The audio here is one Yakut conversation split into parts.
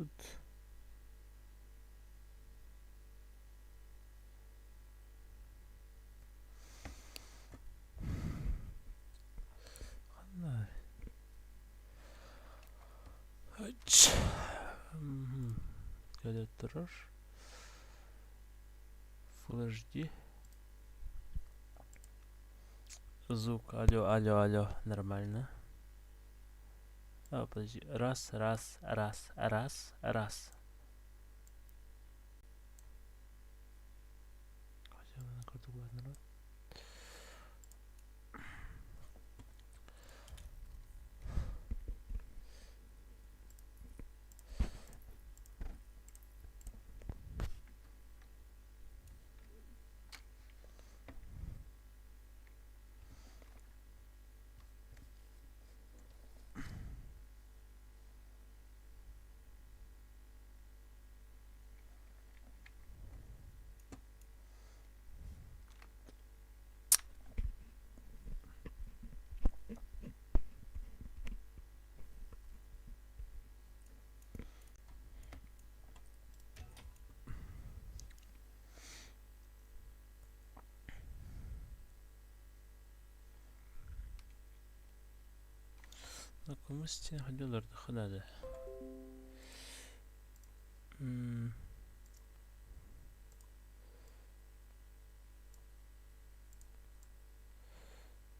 Тут. Ханна? Кэлэ турар. Full HD. Звук. Алло, алло, алло. Нормально. А, подожди. Раз, раз, раз, раз, раз. Накумус ходилар ханада.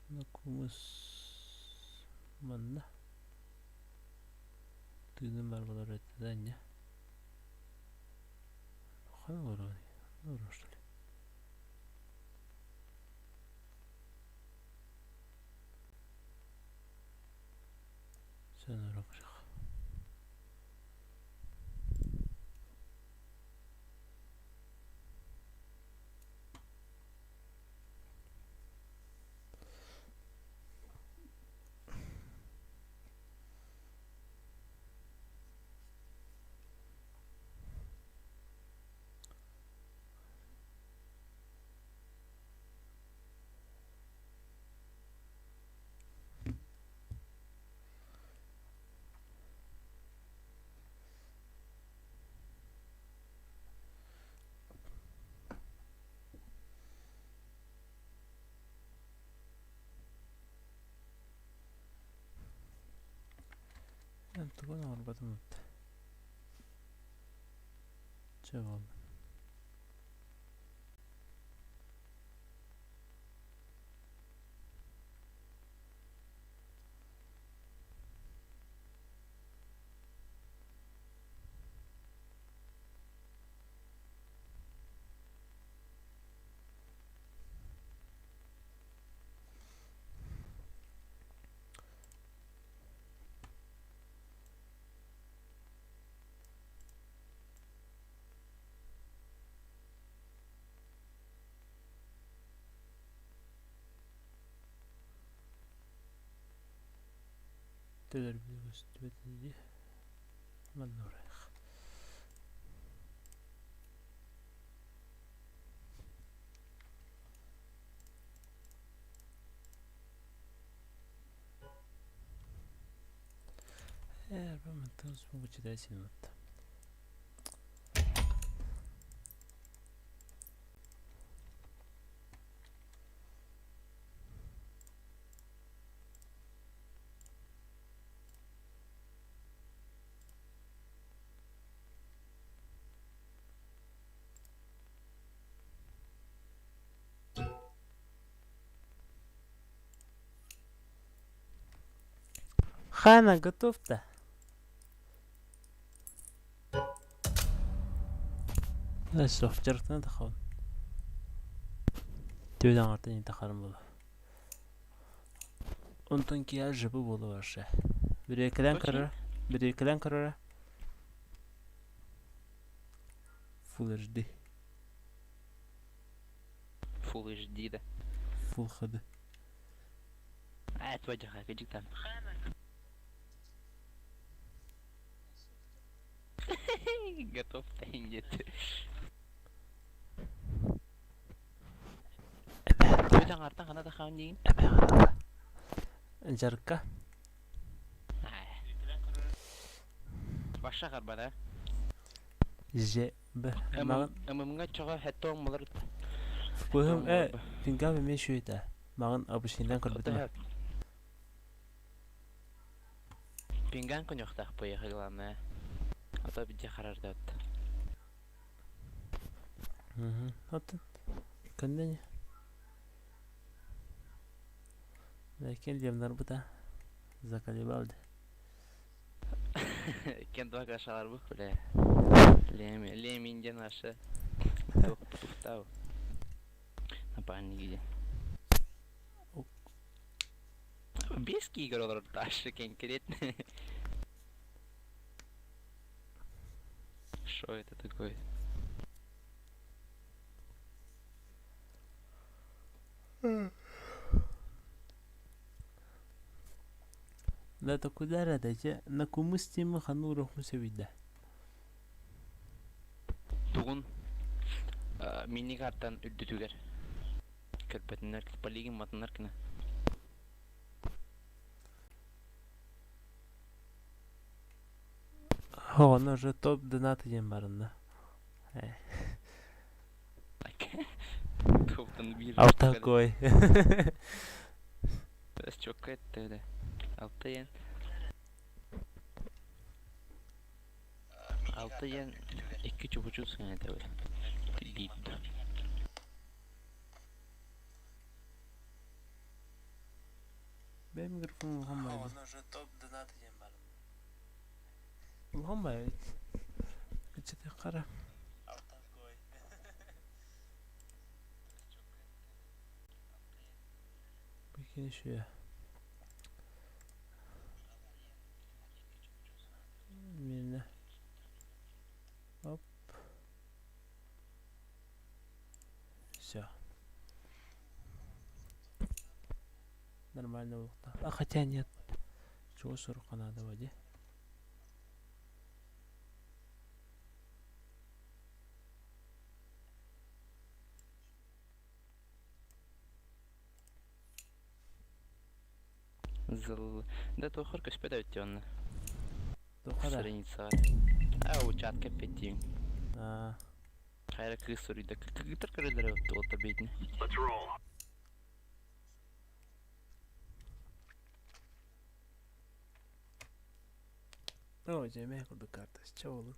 Накумус манна. Тыыным бар болар этте да не. Хана олорор, что ли? Sen bakacak. Тугун оҥорботум Чэ буоллун. Төлөрбүт көстүбэт дии. Манна уурайах. Смогу читать минут. Хана, готов-то? Суох, дьарыктана тахабын. Түөт аҥартан иһин тахарым буолуо. Онтон киэһэ жыбы буола барша. Бүрүөкэлээн Точно? көрөрө, бүрүөкэлээн көрөрө. Full HD. Full HD да. Full HD. А, твой дьаха, там. Готов нет. Түөт аҥартан хана тахаан диин? Дьарыкка. Баша харбата. Ж Б Маҕан ММ-ҥа чоҕо хэттоҥ булар Фпһым э пингам эмиэ үчүгэй Маҕан обычныйдан көрбүтүм. Пинган коньохтаах поехали главное. А то бидде харардат. Оттон көннө Ләкин лемнар быта заколебал да. Кен два кашалар бу бля. Леми, леми диэн ашы. Туфтау. Напарник Без киигэр олорор ашы конкретно. Что это такое? Да токудар это на кумыс тимы хану рохму себидда. Тугун мини-картан үрдүтүгэр көрбөтүнэр полигин матынар кына. Оҕону уже топ донат диэн барынна. Топтан биир Алта кой. Чокка этте Алта ен. Алта ен икки чубучу сыҥата биир. Бэйэм микрофон улахан баайбыт. Улахан баайбыт. Иччитэ хара. Бикини шуя. Мирне. Оп. Все. Нормально буолуохтаах. А хотя нет. Чего сурукка надо воде? Зыл. Да туохар көспөт эбит онно. Туохара? Страницаҕа. А учат кэппиттиин. А, Хайра кыыс суруйда. Кыргыттар көрөллөр уолта бейтин. О, дьэ эмиэ курдук карточка буолун.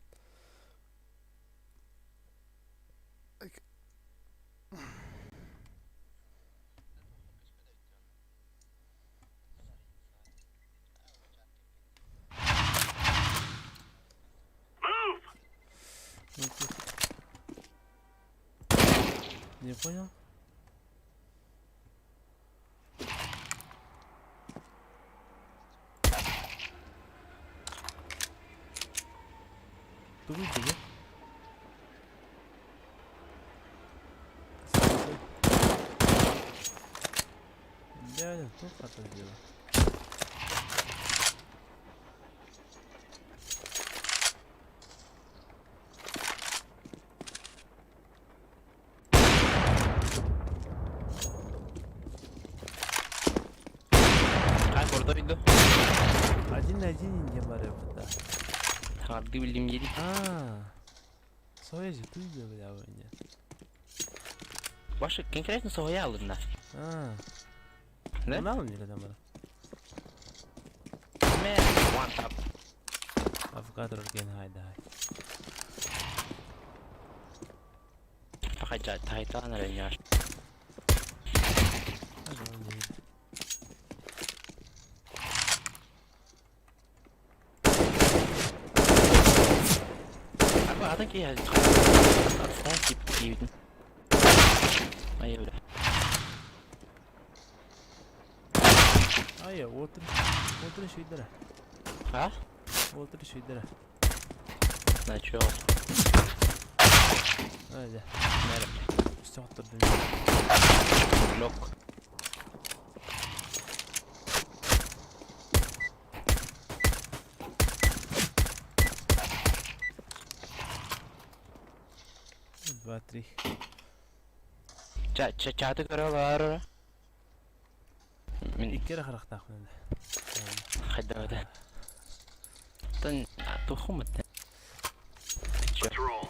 Не понял? Тугуй диye? Бля, туох хата дела. Хай кордойду. Один на один не барып да. Харды билим yedi. А. Соя же ты бля не. Башы конкретно соя алынна. А. Да? Мало не там бар. Man, one tap. Авокадо ген хайда хай. Пахаджа тайтан арыняш. Апа атын ки атсан кип киибитин. Айы бля. Ай, уотун. Уотун шүйдere. А? Уотун шүйдere. На чё? Айда. Нэрэ. Үстэ оттурдум. Лок. Два, три. Ча ча чаты көрө Мин Икки эрэ харахтаахпын. хайдабата. Тан тухумат. чё?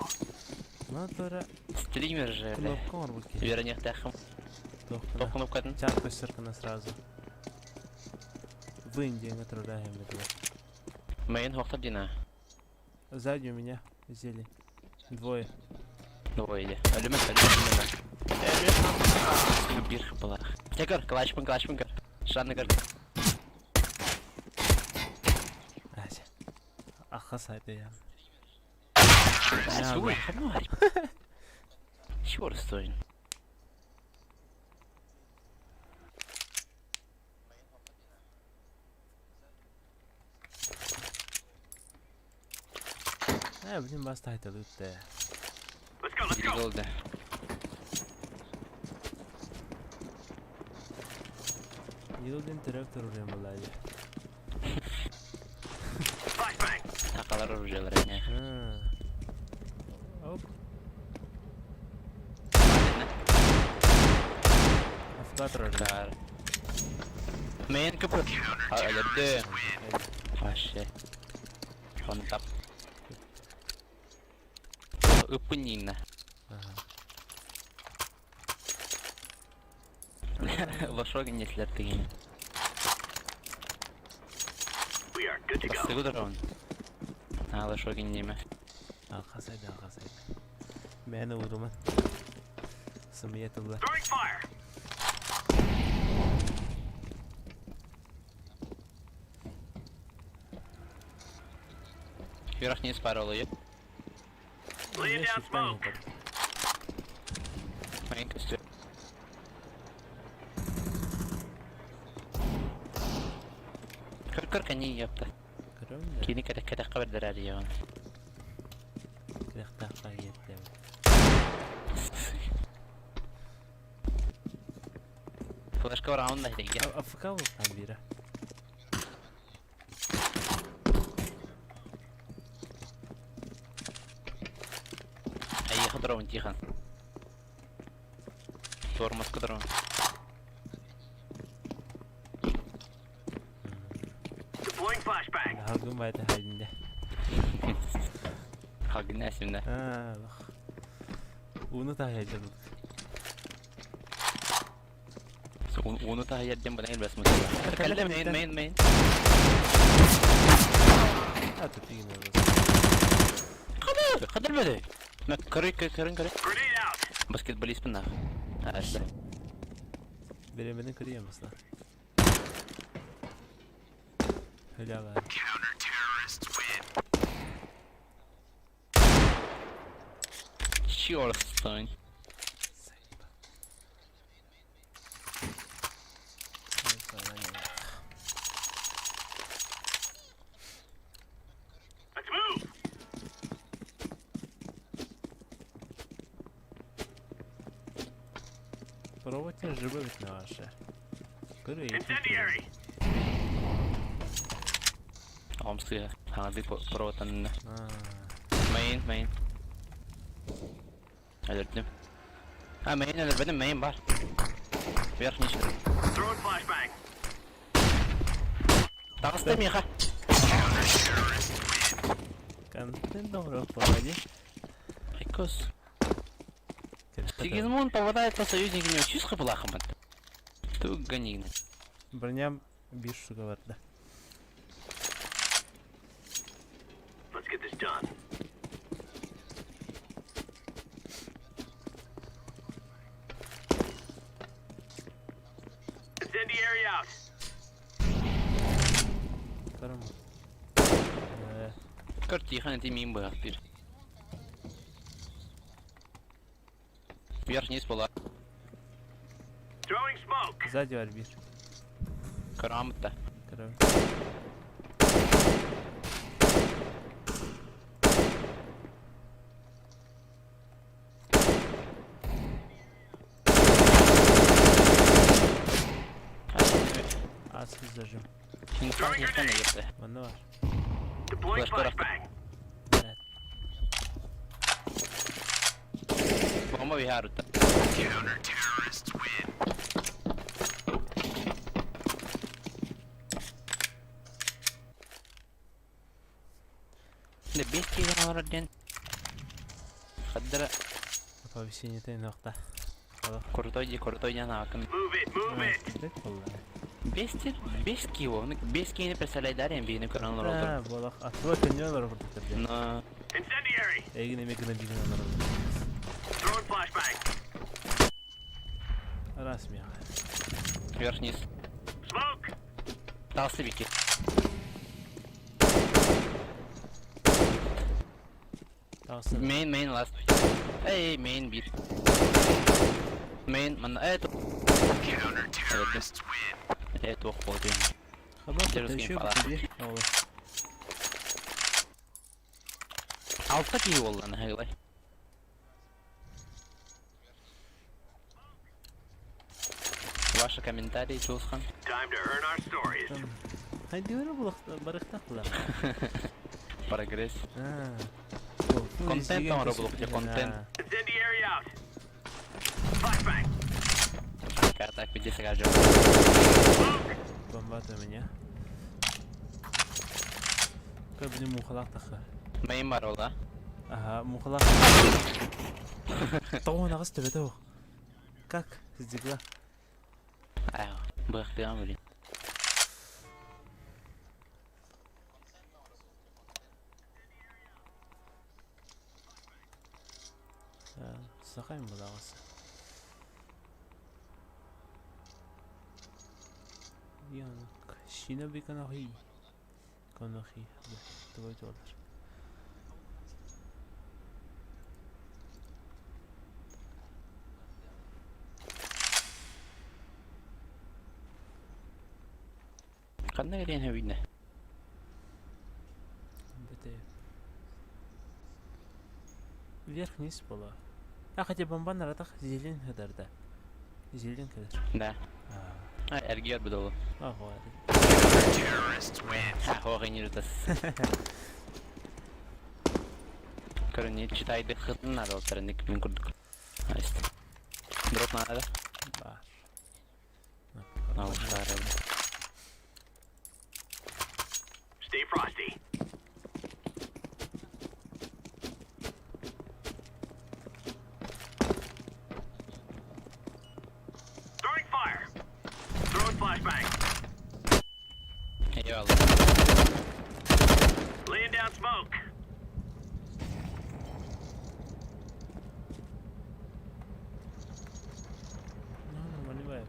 Мотора Стример же, бля. кнопка оҥорбут киһи. Үөрэниэхтээххин. Туохпуна. Туох кнопкатын? Чат көстөр сразу. Вынь диэҥҥэ турар этилэр. Мейн хохтор дина. Сзади у меня зелень. Двое. Двое иди. Өлүмэ, өлүмэ, өлүмэ. Биир хаппалаах. Чэ көр, клатчпын, клатчпын көр. Шанны көр. Ася. Аха сайда я. Суй, хануар. Чего стоин? Э, блин, бас тайталытты. Голда. Yıldın traktör oraya bulaydı. Сахалар оружиелара не. Оп. Афгатор Кар. Мейн кп. Өлөрдү. Вообще. Хонтап. Ыппын Ага. Лошок неслер деген. Бастыгы дрон. А, лошок неме. Аха сайда, аха сайда. Мені уруман. Сымыя тылла. Верх не спарол ее. Мейн костюм. Көр көр кани япта. Кини кәтә кәтә хәбәрдәр әле яғын. Кирәктә кетті. Флешка бар аунда хидеге. АФК болған бері. Әй хыдырауын тихан. Тормоз кыдырауын. Хагын байта хайдінде. Хагын әсімді. А, лох. Уны та хайда бұл. Уну та ярдем бана элбес мусила. Кәлле мейн мейн мейн. А, тут игнор бас. Қадыр, қадыр бәді. Мә кыры кырын кыры. Баскетболистпін нах. Әсті. Беременин кырыйым басла. Hülya Чёрстон. Сайба. Пробуйте живы ведь на ваше. Көрі. Омская. Хаңады провотанны. Мейн, мейн. Өлөрдүм. А, мейн өлөрбөдүм, мейн бар. Верхний шыр. Тағысты миха. Контент добро погоди. Айкос. Сигизмунд попадает по союзникам, чисто плахом. Тук ганигна. Броням бир штука бар да. Let's get this done. Incendiary out. Карам. Көр тихан эти мин быһахтыр. Верхний была. Throwing smoke. Сзади бар бир. Карамта. Карам. Аз зажим. Инфаркт не епте. Манна бар. Deploying Flash got flashbang. Evet. Bomba biharuta. Ne бес килгән алар ден. Хаддара Оповещение нохта. крутой ди крутой диэн аакын. Move it, move it. Бэт буолла. Бес киво. Бес киһини представляйдар эм биһини көрөн олороллор. Аа, буолах. Атыла көннө олорор курдуктар диэн. Но Incendiary. Эйигин эмиэ гына биирин олороллор. Throwing flashbang. Араас миэхэ. вверх-вниз. Smoke. Талсы бики. Таҕыстын. Main main last. Эй, main бир. Main манна э Э туох буолуо. Хабар Террорist еще game бу Оҕолор. Алта киһи буолла наһыылай. Ваши комментарии, Чулсхан? Time to earn our stories. Хайдыыра булах барыхтахла. Прогресс. Аа. Контент оҥоро булуох контент. Incendiary out. Flashbang. Так, иди сразу. Smoke. Бомба у меня. Как бы мухалах таха. Main бар ол, а? Ага, мухалах. Тоҕо аҕыс төбөтө ох. Как? Сдигла. Ай, быахтыам блин. Сахайм булагасы. Янок. Шиноби канахи. Канахи. Твой доллар. Ханна кэлиэн хэбинэ? Бете. Вверх-вниз была. А хотя бомба на ратах зелен хадарда. Зелен кадар. Да. А, эргиэр будолу. Ага. Хоҕинирутас. Көрүн читайды хытын надо олтарыник мин курдук. Айст. Дроп надо. Бар. Наушары. Stay frosty. Throwing fire. Throwing flashbang. Eyvallah. Laying down smoke. Ну, нормально бай,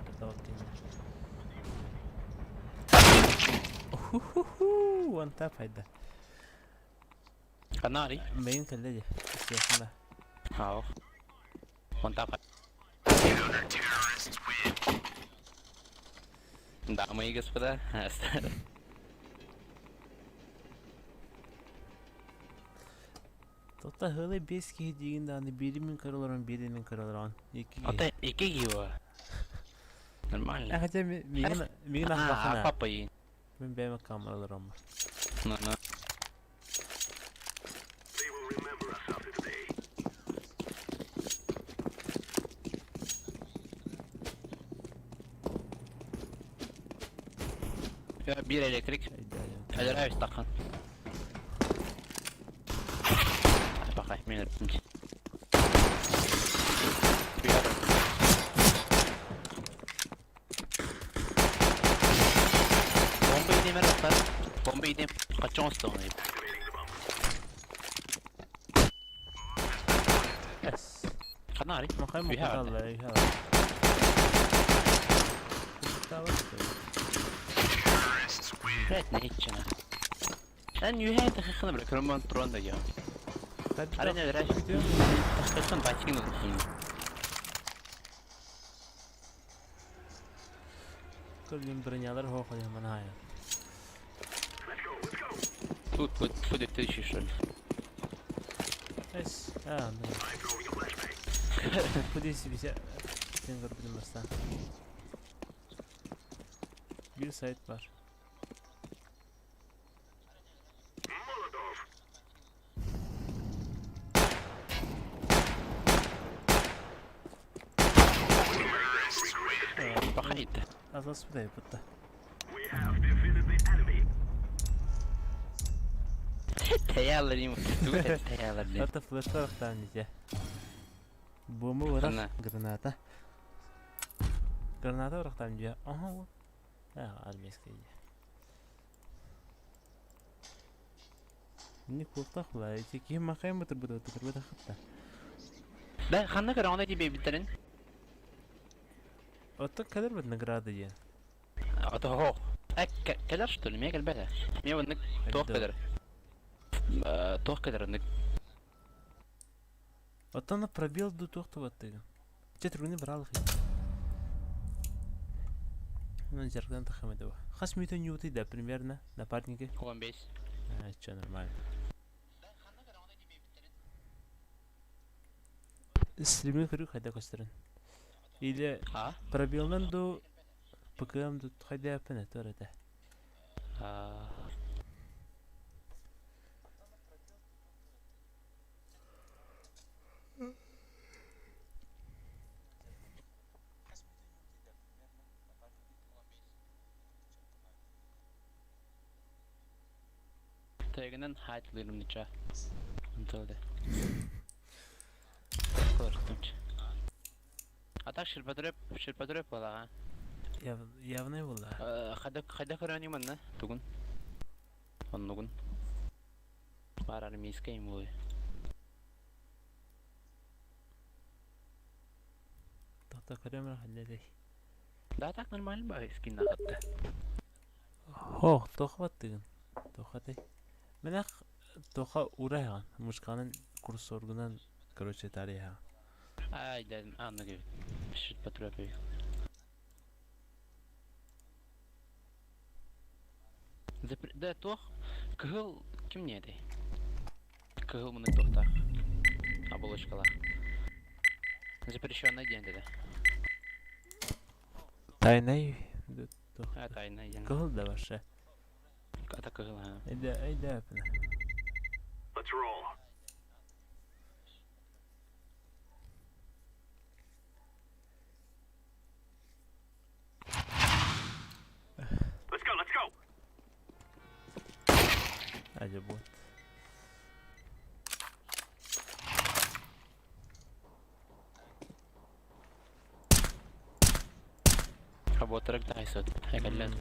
One tap хайда. Канари. Мейн кэллэ Сиэхинэ. Хау. Онтапа. Дамы и господа, Тота хылы бес киһи диигин даҕаны биири мин көрө олорон биири мин көрө олорон икки киһи. Ата икки киһи Нормально. А хотя миигин миигин А, ахлахына. папа и. Мин бэйэм камера олороммун. Ну, ну. They will remember us after today. Биир электрик. Әлер стақан. Бақай, мен өттім. Бомба идем эр Бомба идем. Қачан ұстағын Activating the bomb. Эс. Қанары? Махай We have мухалла иһэ. Блять, неччина. Эн юхэ тахыхны бір көрмөн туран да я. Арена вераш. Тахыхын бачкин улхин. Көлүм бронялар хоохол манаа. Let's go, let's go. Тут тут тут ты что ли? Эс. А, ну. I'm throwing a flashbang. Кудesi bize sen gördün mesela. Bir site var. Molotov. Бахайт. Atlas bu da yapıttı. We have defeated the enemy. Тэйээлэр им тугу тэйээлэр диэн. Это флешка рахтаан дите. Бомба варах граната. Граната варахтаан дия. Ага. Армейская дия. Не куохтах була. Ити киһи махайын бытырбыта бытырбыта хатта. Да, ханна көрөҕүнэ дии бэйбиттэрин? Оттон кэлэр бит награда диэн. Ото кэлэр что ли? Миэ кэлбэтэ. Миэ оннук туох кэлэр? Туох кэлэр оннук? Оттон пробел ду туох тубаттыгын? Чэ түргүнү баралых. Онон жарган тахамыды. Хас мүтөн юуты да примерно напарники? 15. А, чё нормально. Стримин көрүү хайда көстөрүн. Или пробелынан ду ПКМ ду хайда яппын этер этэ. Тегинен хаайтылыырым нича. Онтуода. Көрдүм. А так ширпотреб, ширпотреб буолаҕа. Явный буолла. Хайда хайда көрөөнү манна тугун? Оннугун. Баар армейскай буолуй. Тохто көрөм хайда Да так нормально ба скин нахатта. Хо, тоха баттыгын. Тоха тэй. Менах тоха урайган. Мушканын курсоргунан, короче, тарыйха. Ай, да, анны gibi. Ширпотреб. Да туох кыһыл ким не этэй? Кыһыл муну туохтаах оболочкалаах. Запрещенный диэн дede. Тайнай. А тайна диэн. Кыһыл да вообще. Ата кыһыл ha. Эйдэ, эйдэ эппинэ. Let's roll. Let's go, let's go. Hadi bot. Работарак тайсот. Хайгаллат.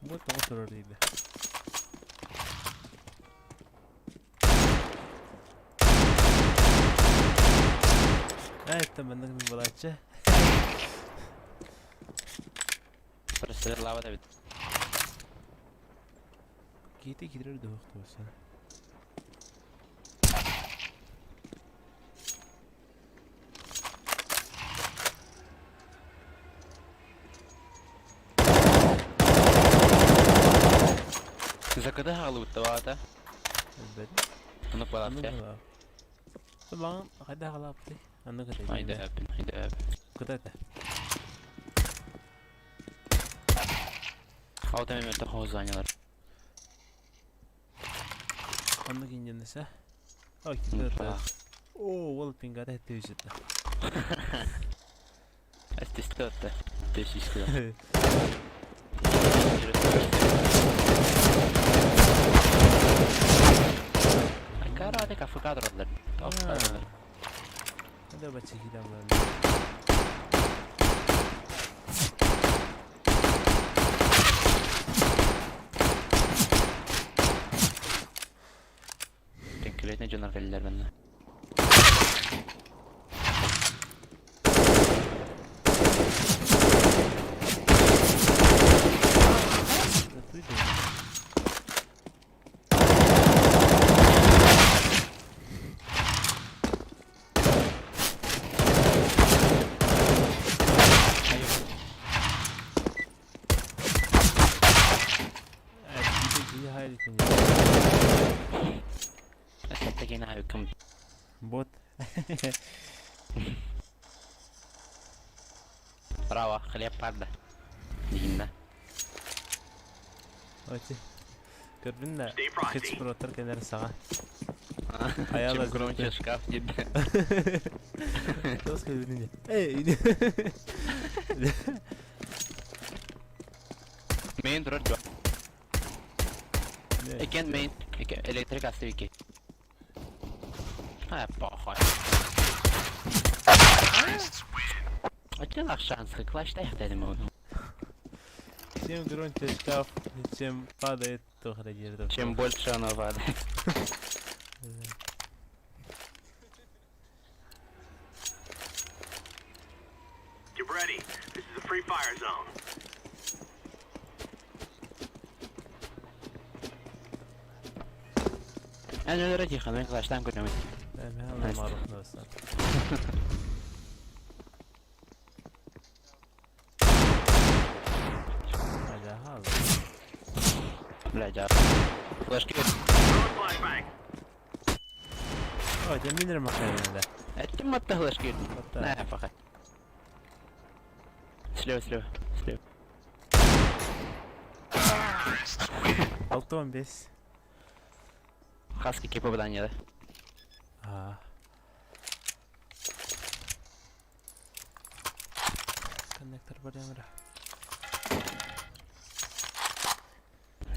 Бот тоҕо турар диде. Это маннык булааччы. Просто лава да бит. Киити кирер дуохтуосан. Закада хаалыбыттабаата. Элбэт. Ону балаатта. Табаң хайда халапты. Аны кытай. Айда әппин, айда әп. Кытай та. Алта мемерте хозанялар. Аны кинженесе. Ой, китер. О, ол пингата төсөтө. Астистотта. Төсүстө. Карате кафе кадралар. Да бачы хидамлар. Конкретно дьонор кэллэр манна. Бот. Браво, хлеб парда. Дигинна. Оти. Көрбүн да Stay frosty. хич протор кэлэр саҕа. Чем громче шкаф тебе. Тос кэлбин Эй! Мен турар жок. Иккиэн main, икки электрик астык икки. А, похуй. Оччолоох шансы класстаах дедим ону. Чем громче шкаф, чем падает, то одежда. Чем больше оно падает. Get ready. This is a free fire zone. Эн өлөрө тихон, мин класстаан көрөмүн. Мен марух Бля, дьаа. Флешки. О, дьэ мин эрэ махайын Эттим матта флешки. На, пока. Слева, слева, слева. 6-15. Хаски попадание, да? Аа. Коннектор барьямра.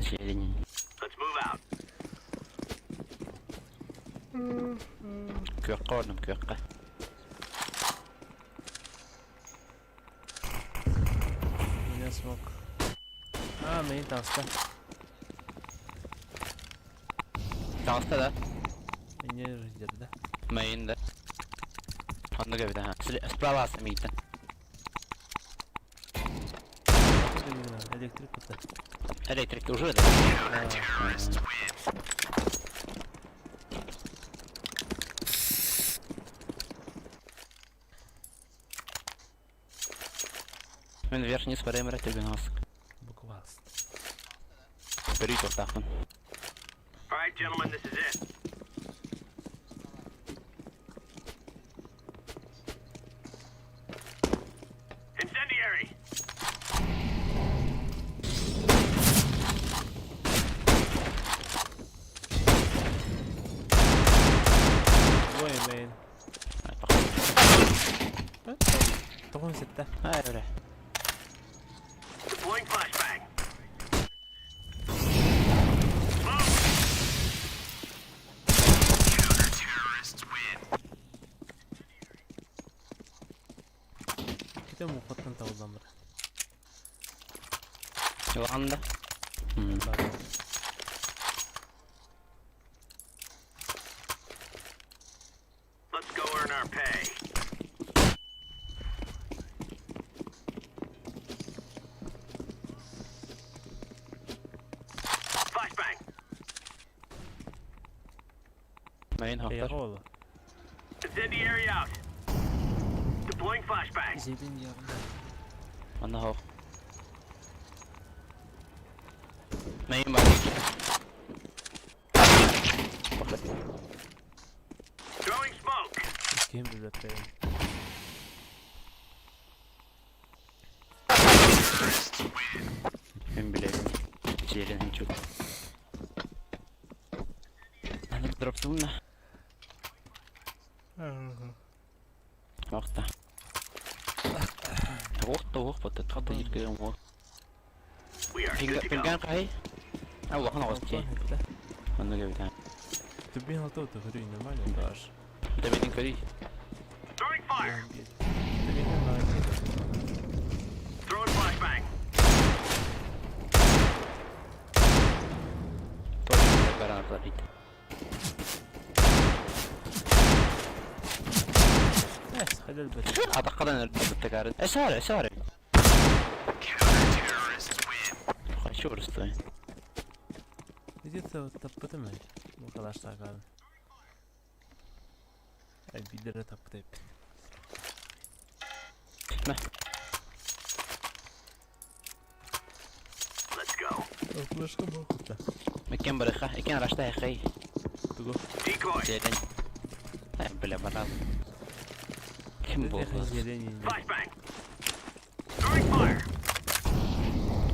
Зелень. Let's move out. Күөххэ ордум, күөххэ. У меня смог. А, main таҕыста. Таҕыста да? Не да? Main да. Оннук эбит, аха. Справа ааста миигиттэн. Электрик кутта. Электрик уже да? Мин верхний спаремера түргэн оск. Буквалст. Бери тохтаахпын. All right, gentlemen, this is it. Incendiary. Двое main. Ай, похуй. 97. Ай, бля. Deploying flashbang. Smoke. Counter-terrorists win. Китем уходтан табылдан бар. Анда. Let's go earn our pay. Flashbang. Main Эйэ хоктор. оҕоло. Incendiary out. Deploying flashbang. Зелень явно. Онно хоох. Main бар. Похуй. Throwing smoke. Ким билбэт бэйэм. Мин билэбин. Зелень чуть. Надо дропсунна. Вахта. Уох уох бата тата ирген уох. We are good to go. Пинган кай? А улахан оҕус дии. Оннук эбит аа. Түбин алта ута көрүй нормально даш. Тэбитин көрүй. Throwing fire. Түбин нормально. Throwing flashbang. Тоже граната летит. Эс, хадал бет. أعتقد أن التكارد سارع سارع. شو رستوي؟ Где-то таппытым эй. Бу калаштаган. Ай бидере таппыт Мә. Let's go. Флешка бохута. Иккен барыха, иккен рашта хей. Тугу. Decoy. Зелень. Ай, бля, баран. Ким был? Зелень. Flashbang. Throwing fire.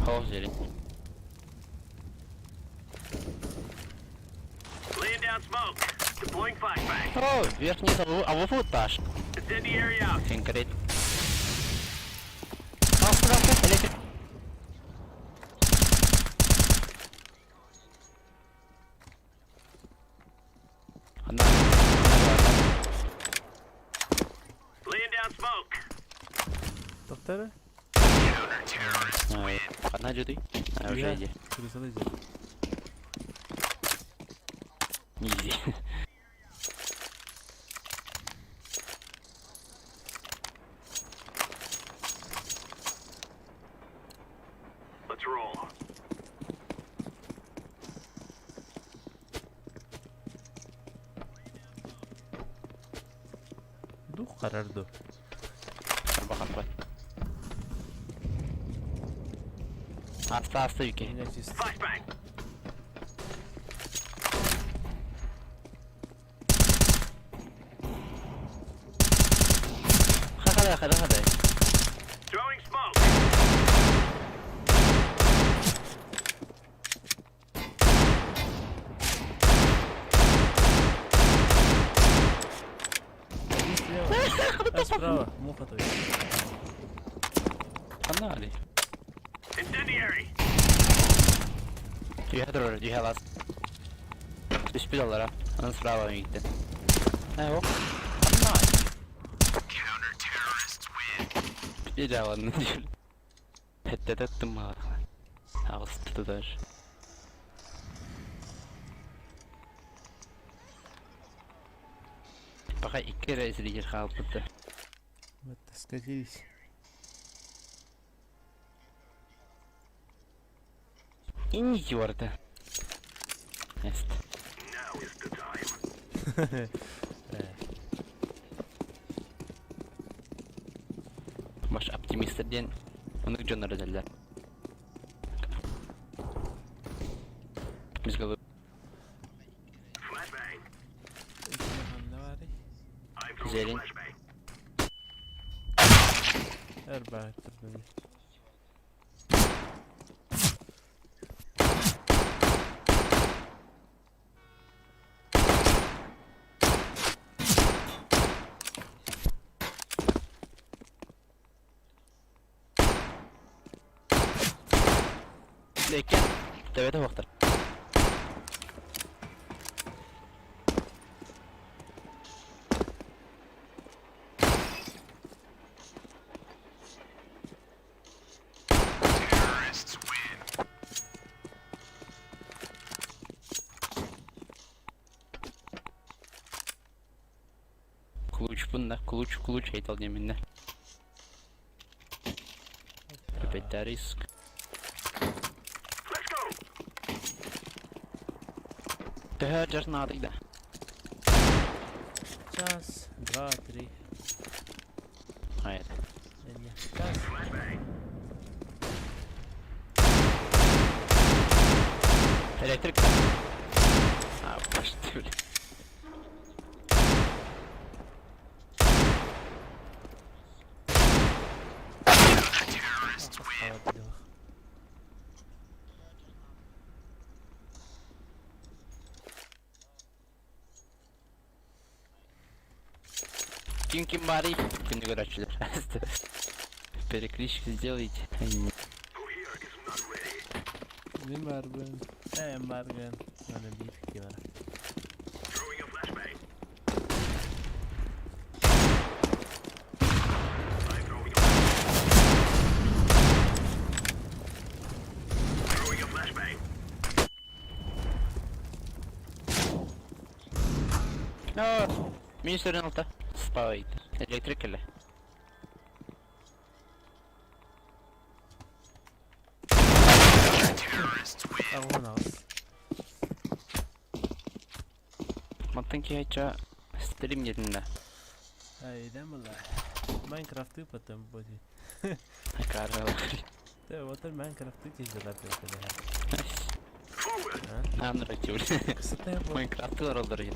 Хоу зелень. Laying down smoke. Deploying flashbang. О, верхний а вот таш. Incendiary out. Финкрит. Электрик. Laying down smoke. Тоқтары? Ханна жуди? А уже иди. Крысалы иди. Иди. Let's roll. Дух харар ду. Харба Аста аста юке. Flashbang. Хахада хада хада. Throwing smoke. Слева. А справа. Муха твоя. Погнали. Incendiary. Дүйэ лас. Түспүт олара. Анан справа миигиттен. Э, ок. Погнали. Бүтэ ладно. Хеттететтим мага. Агысты даже. Пока икки эрэ зритель хаалбыт. Вот скатились. Инники барда. Эст. Now is the time. Баш оптимисттер диэн оннук дьоннор этэллэр. Мизгалы Flashbang. I'm throwing a Зелень. flashbang. Эр баар турдун. Лекен төбөтө хуохтар. Ключ бунна, ключ, ключ айтал неминне. Опять риск. Let's go. Төһө жарнаадык да. Час, два, три. Hayır. Не, час. Flashbang. Elektrik. А, пошли, бля. Хаалбыт делах. Ким ким барый? Күндү көрөөчүлөр. Перекличку сделайте. Who here is not ready? Мин барбын. Э, баргын. Аны биир киһи бар. Throwing a flashbang. I'm throwing a Throwing a flashbang. No. Мин алта. Спайт. Электрик эле. Аҕыс аҕыс. Мантан киһи стрим диэтиннэ. Айда была. Майнкрафты потом будет. Карл. Да, вот он Майнкрафты тезелер деп. Forward. Анрачы. Кысыта hep Майнкрафты оралдар ген.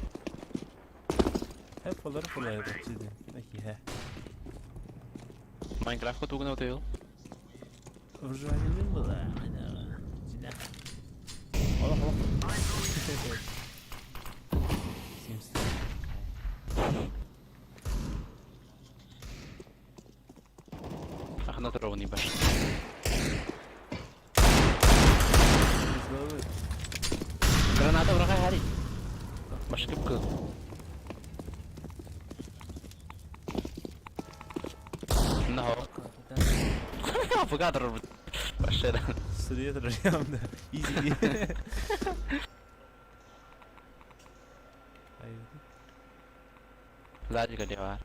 hep олар kolay бачыды. Аки ха. Майнкрафтка тугун өтөйл. Выживание было. Сюда. Ола ола. Симс. Ахна туровный баш. Из головы. Граната врага горит. Башкы кыл. АФК турар вообще да. Суруйа турар да. Easy. Сзади голева.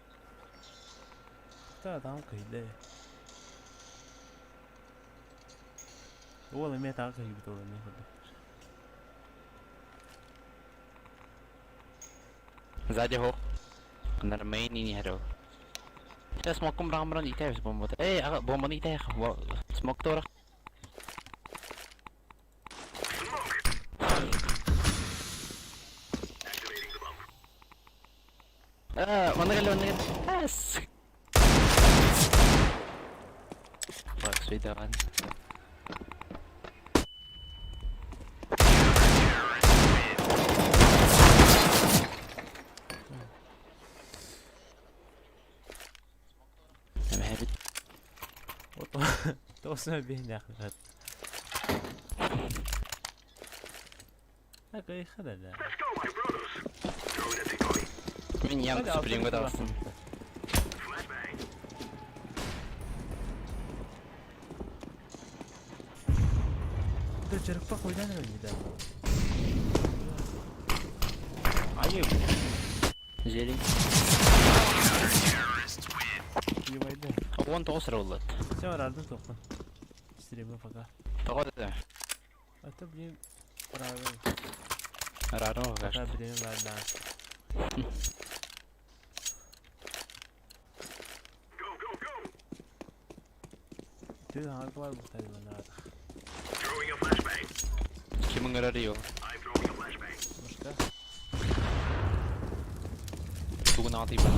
Та там кыйда. Уол эмиэ таҕа кыйбыт ол эмиэ курдук. Сзади хох. Нормейни не хэрэг. Тэ смокум рамран итэвс бомбот. Эй, ага бомбаны итэх. Смок тора. Аа, манна кэллэ, манна кэллэ. Ас. Fuck, sweet даҕан. Эмэһэбит. Тоҕус биһинээх Кыйхана да. Мин ям супримга таҕыстым. Дьарыкпа хойдан эрэ да. Айыы. Зелень. Ювайда. 19 эрэ буоллат. Все, араардым тоқпын. Стримы пока. Тоҕо да. А то, блин, правильно. Араарым Пока кажется. время ладно. Go, go, go! Ты хаҥар бухтар надо. Throwing a flashbang. Ким ыҥырар юу? I'm throwing a flashbang. Мушка. Тугун аҕатыйбын.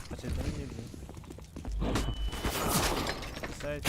Почему не блин? Сайт.